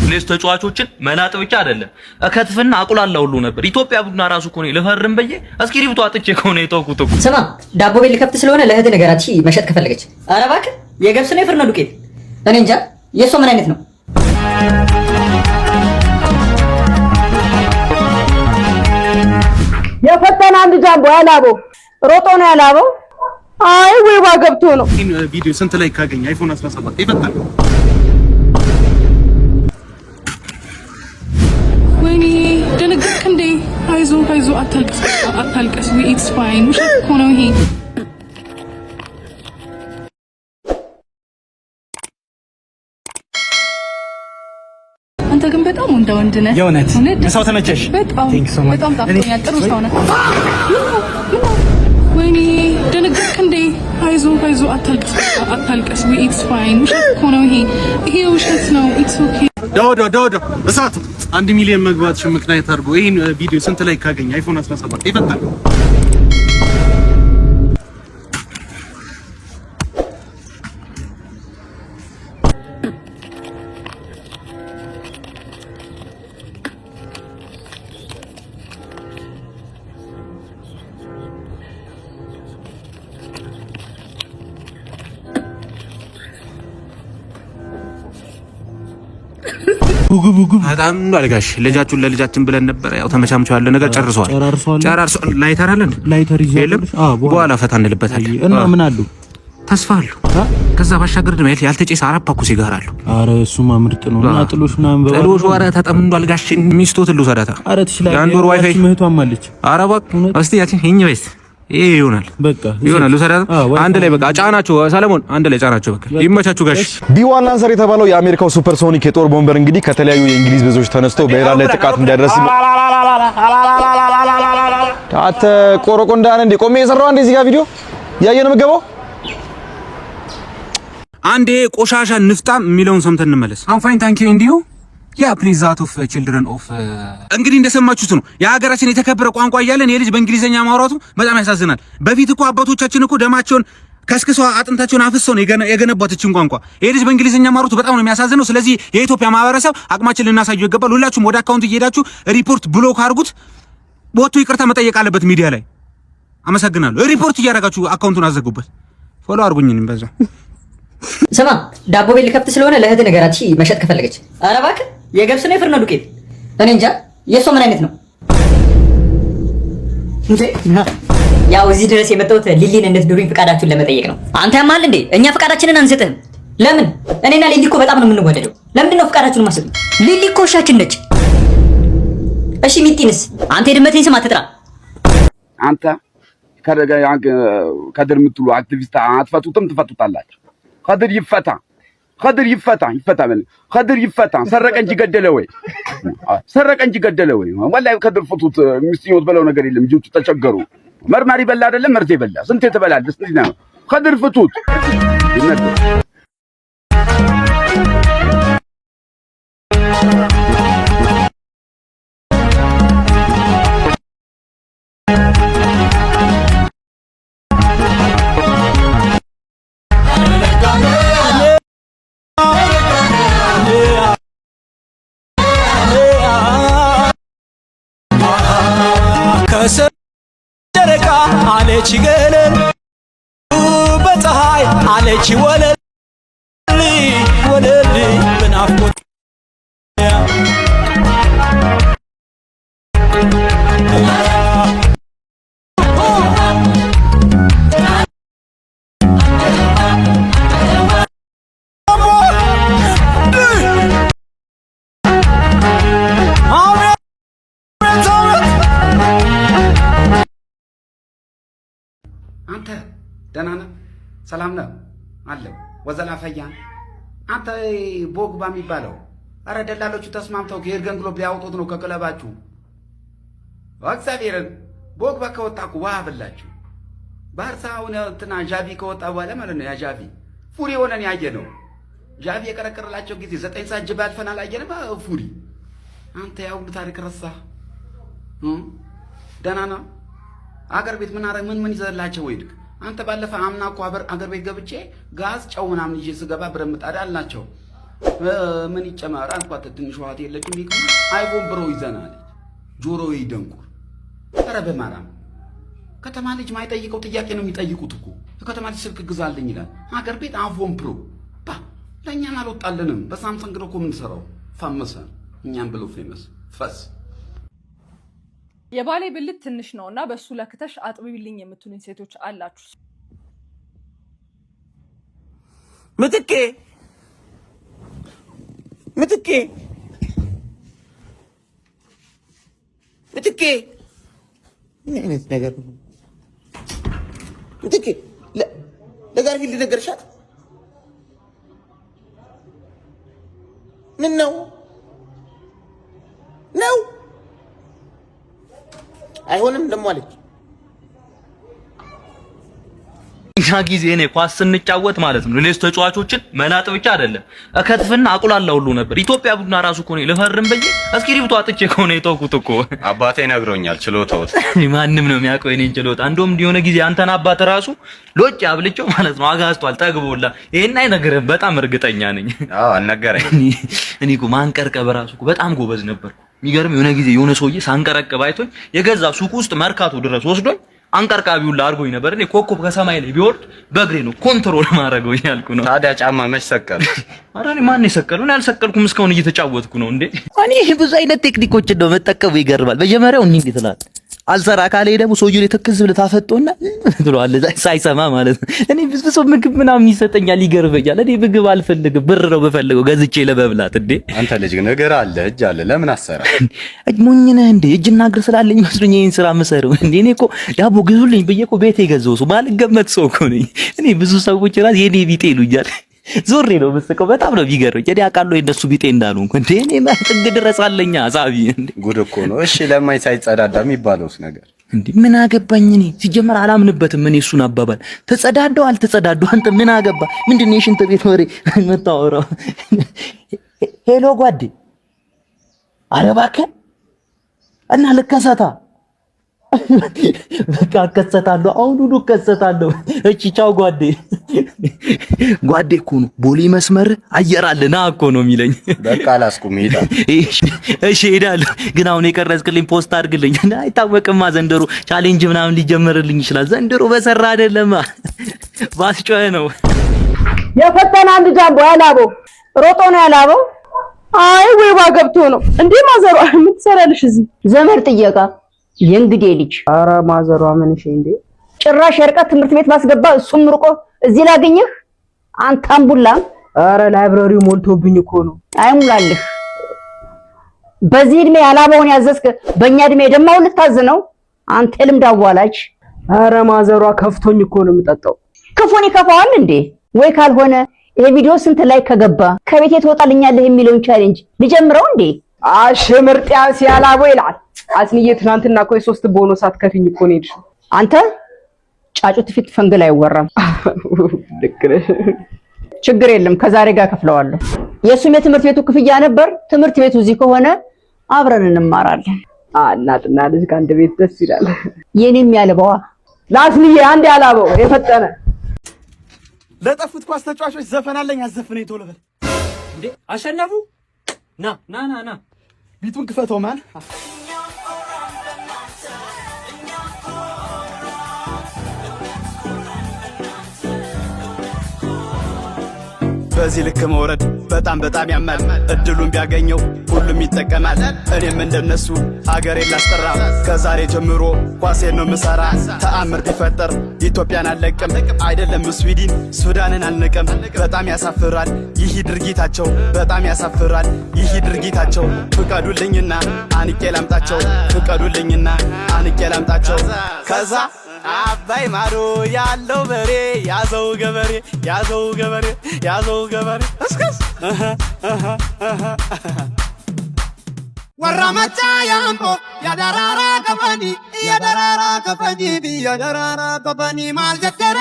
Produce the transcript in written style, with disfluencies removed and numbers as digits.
ሌስ ተጫዋቾችን መላጥ ብቻ አይደለም እከትፍና አቁላላ ሁሉ ነበር። ኢትዮጵያ ቡና ራሱ እኮ ነው ልፈርም ብዬ እስክሪብቶ አጥቼ እኮ ነው የተውኩት እኮ። ስማ፣ ዳቦ ቤት ልከፍት ስለሆነ ለእህትህ ንገራት እሺ፣ መሸጥ ከፈለገች። ኧረ እባክህ የገብስ ነው የፍርኖ ዱቄት? እኔ እንጃ የእሷ ምን አይነት ነው? የፈተነ አንድ ጃምቦ ያላበው ሮጦ ነው ያላበው። አይ ወይባ ገብቶ ነው። ቪዲዮ ስንት like ካገኘ iPhone 17 ይፈታል። ወይኔ ደነገጥክ እንዴ? አይዞ አይዞ፣ አታልቅስ አታልቅስ። It's fine። ውሸት እኮ ነው ይሄ። አንተ ግን በጣም ወንዳ ወንድ ነህ። የእውነት ሰው ተመቸሽ? በጣም በጣም ጣፍጦኛል። ጥሩ ሰው ነህ። ወይኔ ደነገጥክ እንዴ? አይዞ አይዞ፣ አታልቅስ አታልቅስ። It's fine። ውሸት እኮ ነው ይሄ። ይሄ ውሸት ነው። It's okay። ዳውዶ ዳውዶ እሳት 1 ሚሊዮን መግባትሽ ምክንያት አድርጎ ይሄን ቪዲዮ ስንት like ካገኘ iPhone 17 ይፈታል። በጣም አልጋሽ ልጃችሁን ለልጃችን ብለን ነበረ። ያው ተመቻምቸው ያለ ነገር ጨርሰዋል፣ ጨራርሰዋል። ላይተር አለን ላይተር የለም፣ በኋላ ፈታ እንልበታለን። እና ምን አሉ ተስፋ አሉ። ከዛ ባሻገር ድማ ያልተጨሰ አራት ፓኩ ሲጋር አሉ። አረ እሱማ ምርጥ ነው። እና ጥሎሽ ምናምን ጥሎሽ ወረ ተጠምዷል። ጋሽ ሚስቶ ትሉ ሰዳታ አረ ትችላለህ። የአንድ ወር ዋይፋይ ምህቷም አለች። አረ እባክህ እስቲ ያቺን እኝ በይስ ይሄ ይሆናል፣ በቃ ይሆናል። ልውሰዳት አንድ ላይ በቃ ጫናችሁ፣ ሰለሞን አንድ ላይ ጫናችሁ። በቃ ይመቻችሁ ጋሽ። B-1 Lancer የተባለው የአሜሪካው supersonic የጦር bomber እንግዲህ ከተለያዩ የእንግሊዝ base ኦች ተነስቶ በኢራን ላይ ጥቃት እንዲያደርስ አተ ቆሮቆ እንዳነ እንዴ ቆሜ የሰራው አንዴ እዚህ ጋር ቪዲዮ ያየ ነው የምገባው። አንዴ ቆሻሻ ንፍጣም የሚለውን ሰምተን እንመለስ። I'm fine, thank you, and you? Yeah, please, that of children of። እንግዲህ እንደሰማችሁት ነው። የሀገራችን የተከበረ ቋንቋ እያለን የልጅ በእንግሊዘኛ ማውራቱ በጣም ያሳዝናል። በፊት እኮ አባቶቻችን እኮ ደማቸውን ከስክሰው አጥንታቸውን አፍሰው ነው የገነቧት እችን ቋንቋ። ይሄ ልጅ በእንግሊዘኛ ማውራቱ በጣም ነው የሚያሳዝነው። ስለዚህ የኢትዮጵያ ማህበረሰብ አቅማችን ልናሳየው ይገባል። ሁላችሁም ወደ account እየሄዳችሁ report block አድርጉት። ወጥቶ ይቅርታ መጠየቅ አለበት ሚዲያ ላይ። አመሰግናለሁ። ሪፖርት እያደረጋችሁ account ኡን አዘጉበት። Follow አድርጉኝ በዛ። ስማ፣ ዳቦ ቤት ልከፍት ስለሆነ ለእህትህ ንገራት እሺ፣ መሸጥ ከፈለገች። ኧረ እባክህ የገብስ ነው የፍርኖ ዱቄት? እኔ እንጃ የእሷ ምን አይነት ነው? ያው እዚህ ድረስ የመጣሁት ሊሊን እንድትድሩኝ ፍቃዳችሁን ለመጠየቅ ነው። አንተ ያማል እንዴ? እኛ ፍቃዳችንን አንሰጥህም። ለምን? እኔና ሊሊ እኮ በጣም ነው የምንወደደው። ለምንድን ነው ፍቃዳችሁን የማትሰጡኝ? ሊሊ እኮ ውሻችን ነች። እሺ ሚጢንስ? አንተ የድመቴን ስም አትጥራ። አንተ ከድር የምትሉ አክቲቪስት አትፈቱትም፣ ትፈቱታላችሁ። ከድር ይፈታ፣ ከድር ይፈታ፣ ይፈታ፣ ከድር ይፈታ። ሰረቀ እንጂ ገደለ ወይ? ሰረቀ እንጂ ገደለ ወይ? ወላሂ ከድር ፍቱት። ሚስጥኞት በለው ነገር የለም። ልጆቹ ተቸገሩ። መርማሪ በላ አይደለም መርዜ በላ። ስንት የተበላለ ስንት ነው። ከድር ፍቱት። ጨረቃ አለች ገለል በፀሐይ አለች ወለል ወለል በናፍቆት አንተ ደህና ነህ? ሰላም ነህ? አለው ወዘላ ፈያን አንተ ቦግባ የሚባለው አረ ደላሎቹ ተስማምተው ከየርገን ክሎፕ ሊያወጡት ነው ከክለባችሁ። እግዚአብሔርን ቦግባ ከወጣ እኮ ውሃ በላችሁ። ባርሳ አሁን እንትና ዣቪ ከወጣ በኋላ ማለት ነው ያ ዣቪ ፉሪ ሆነን ያየ ነው። ዣቪ የቀረቀረላቸው ጊዜ 9 ሰዓት ጅብ አልፈን አላየንም። ፉሪ አንተ ያ ሁሉ ታሪክ ረሳህ። ደህና ነህ? አገር ቤት ምን ምን ምን ይዘላቸው ወይድክ አንተ ባለፈ አምና እኮ አገር ቤት ገብቼ ጋዝ ጨው ምናምን ይዤ ስገባ ብረት ምጣድ አልናቸው። ምን ይጨመር አልኳት። ትንሽ ውሃት የለችም ይቅማ iPhone Pro ይዘናል። ጆሮ ይደንቁር። ኧረ በማርያም ከተማ ልጅ ማይጠይቀው ጥያቄ ነው የሚጠይቁት እኮ። ከተማ ልጅ ስልክ ግዛልኝ ይላል። አገር ቤት iPhone Pro ባ ለእኛም አልወጣልንም። በ Samsung ነው እኮ የምንሰራው። ፋመሰ እኛም ብሎ famous ፈስ። የባሌ ብልት ትንሽ ነው እና በእሱ ለክተሽ አጥቢልኝ የምትሉኝ ሴቶች አላችሁ። ምትኬ፣ ምትኬ፣ ምትኬ፣ ምን አይነት ነገር ነው? ምትኬ፣ ለጋርፊልድ ነገርሻት? ምን ነው ነው? አይሆንም ደሞ አለች። እኛ ጊዜ እኔ ኳስ ስንጫወት ማለት ነው ሌሎች ተጫዋቾችን መላጥ ብቻ አይደለም እከትፍና አቁላላ ሁሉ ነበር። ኢትዮጵያ ቡና ራሱ እኮ ነው ልፈርም ብዬ እስክሪብቶ አጥቼ እኮ ነው የተውኩት እኮ። አባቴ ነግሮኛል ችሎታውት። ማንም ነው የሚያውቀው የኔን ችሎታ። እንደውም የሆነ ጊዜ አንተን አባት ራሱ ሎጭ አብልቼው ማለት ነው አጋዝቷል፣ ጠግቦላ። ይሄን አይነግርህም፣ በጣም እርግጠኛ ነኝ። አዎ አልነገረኝ። እኔ እኮ ማንቀርቀብ ራሱ እኮ በጣም ጎበዝ ነበርኩ። የሚገርም የሆነ ጊዜ የሆነ ሰውዬ ሳንቀረቅብ አይቶኝ የገዛ ሱቅ ውስጥ መርካቶ ድረስ ወስዶኝ አንቀርቃቢውን አድርጎኝ ነበር። እኔ ኮከብ ከሰማይ ላይ ቢወርድ በእግሬ ነው control ማድረገው እያልኩ ነው። ታዲያ ጫማ መች ሰቀሉ? ኧረ እኔ ማን የሰቀለው? እኔ አልሰቀልኩም። እስካሁን እየተጫወትኩ ነው እንዴ። እኔ ብዙ አይነት ቴክኒኮችን ነው መጠቀሙ። ይገርማል። መጀመሪያው እንዲህ እንዲህ ትላለህ። አልሰራ ካለ ደግሞ ሰውዬው ላይ ትክዝ ብለህ ታፈጦና ትለዋለህ ሳይሰማ ማለት ነው። እኔ ብዙ ሰው ምግብ ምናምን ይሰጠኛል፣ ይገርመኛል። እኔ ምግብ አልፈልግም፣ ብር ነው የምፈልገው ገዝቼ ለመብላት። እንዴ አንተ ልጅ ግን እግር አለ እጅ አለ፣ ለምን አሰራ? ሞኝ ነህ እንዴ? እጅና እግር ስላለኝ መስሎኝ ይሄን ስራ የምሰራው እንዴ? እኔ እኮ ዳቦ ግዙልኝ ብዬ እኮ ቤቴ የገዛው ሰው ማልገመት ሰው እኮ ነኝ። እኔ ብዙ ሰዎች ራስ የኔ ቢጤ ይሉኛል። ዞሬ ነው የምስቀው። በጣም ነው የሚገርመኝ። እኔ አውቃለሁ የእነሱ ቢጤ እንዳልሆንኩ። እንዴ እኔ ጥግ ድረስ አለኛ ሳቢ። እንዴ ጉድ እኮ ነው። እሺ ለማኝ ሳይጸዳዳ የሚባለውስ ነገር እንዴ ምን አገባኝ እኔ ሲጀመር አላምንበትም። እኔ እሱን አባባል ተጸዳዳው አልተጸዳዳው አንተ ምን አገባ? ምንድን ነው የሽንት ቤት ወሬ የምታወራው? Hello ጓዴ፣ ኧረ እባክህ እና ልከሰታ በቃ እከሰታለሁ። አሁኑኑ እከሰታለሁ። እቺ ቻው ጓዴ። ጓዴ እኮ ነው ቦሌ መስመር አየር አለ ና እኮ ነው የሚለኝ። በቃ አላስኩም፣ ይሄዳል። እሺ እሄዳለሁ፣ ግን አሁን የቀረጽክልኝ post አድርግልኝ። አይታወቅማ ዘንድሮ challenge ምናምን ሊጀመርልኝ ይችላል። ዘንድሮ በሰራ አይደለማ ባስጮኸ ነው። የፈተነ አንድ ጃምቦ ያላበው ሮጦ ነው ያላበው። አይ ወይባ ገብቶ ነው እንዴ? ማዘሯ ምን ትሰሪያለሽ እዚህ? ዘመድ ጥየቃ የእንግዴ ልጅ። ኧረ ማዘሯ ምን እሺ እንዴ! ጭራሽ የርቀት ትምህርት ቤት ባስገባ እሱም ርቆ እዚህ ላገኘህ አንተ አምቡላ። ኧረ library ው ሞልቶብኝ እኮ ነው። አይሙላልህ። በዚህ እድሜ ያላበውን ያዘዝክ በእኛ እድሜ ደማውን ልታዝ ነው አንተ የልምድ አዋላጅ። ኧረ ማዘሯ ከፍቶኝ እኮ ነው የምጠጣው። ክፉን ይከፋዋል እንዴ? ወይ ካልሆነ ይሄ ቪዲዮ ስንት ላይ ከገባ ከቤቴ ትወጣልኛለህ የሚለውን challenge ልጀምረው እንዴ? አሽ ምርጥ ያላበው ይላል። አስንዬ ትናንትና እኮ የሶስት ቦኖ ሳትከፊኝ እኮ ነው የሄድሽው። አንተ ጫጩት ፊት ፈንግል አይወራም። ልክ ነሽ። ችግር የለም ከዛሬ ጋር ከፍለዋለሁ። የእሱም የትምህርት ቤቱ ክፍያ ነበር። ትምህርት ቤቱ እዚህ ከሆነ አብረን እንማራለን። እናትና ልጅ ከአንድ ቤት ደስ ይላል። የኔም ያልበዋ ላስንዬ አንድ ያላበው የፈጠነ ለጠፉት ኳስ ተጫዋቾች ዘፈን አለኝ፣ አዘፍነኝ ቶሎ በል። እንዴ አሸነፉ? ና ና ና ና beat ኡን ክፈተው man። በዚህ ልክ መውረድ በጣም በጣም ያማል። እድሉን ቢያገኘው ሁሉም ይጠቀማል። እኔም እንደነሱ ሀገሬን ላስጠራ ከዛሬ ጀምሮ ኳሴን ነው ምሰራ። ተአምር ቢፈጠር ኢትዮጵያን አልለቅም፣ አይደለም ስዊድን ሱዳንን አልንቅም። በጣም ያሳፍራል ይህ ድርጊታቸው፣ በጣም ያሳፍራል ይህ ድርጊታቸው። ፍቀዱልኝና አንቄ ላምጣቸው፣ ፍቀዱልኝና አንቄ ላምጣቸው። ከዛ አባይ ማዶ ያለው በሬ ያዘው ገበሬ ያዘው ገበሬ ያዘው ገበሬ እስከስ ወራመቻ ያምቦ ያደራራ ከፈኒ ያደራራ ከፈኒ ያደራራ ከፈኒ ማልጀተረ።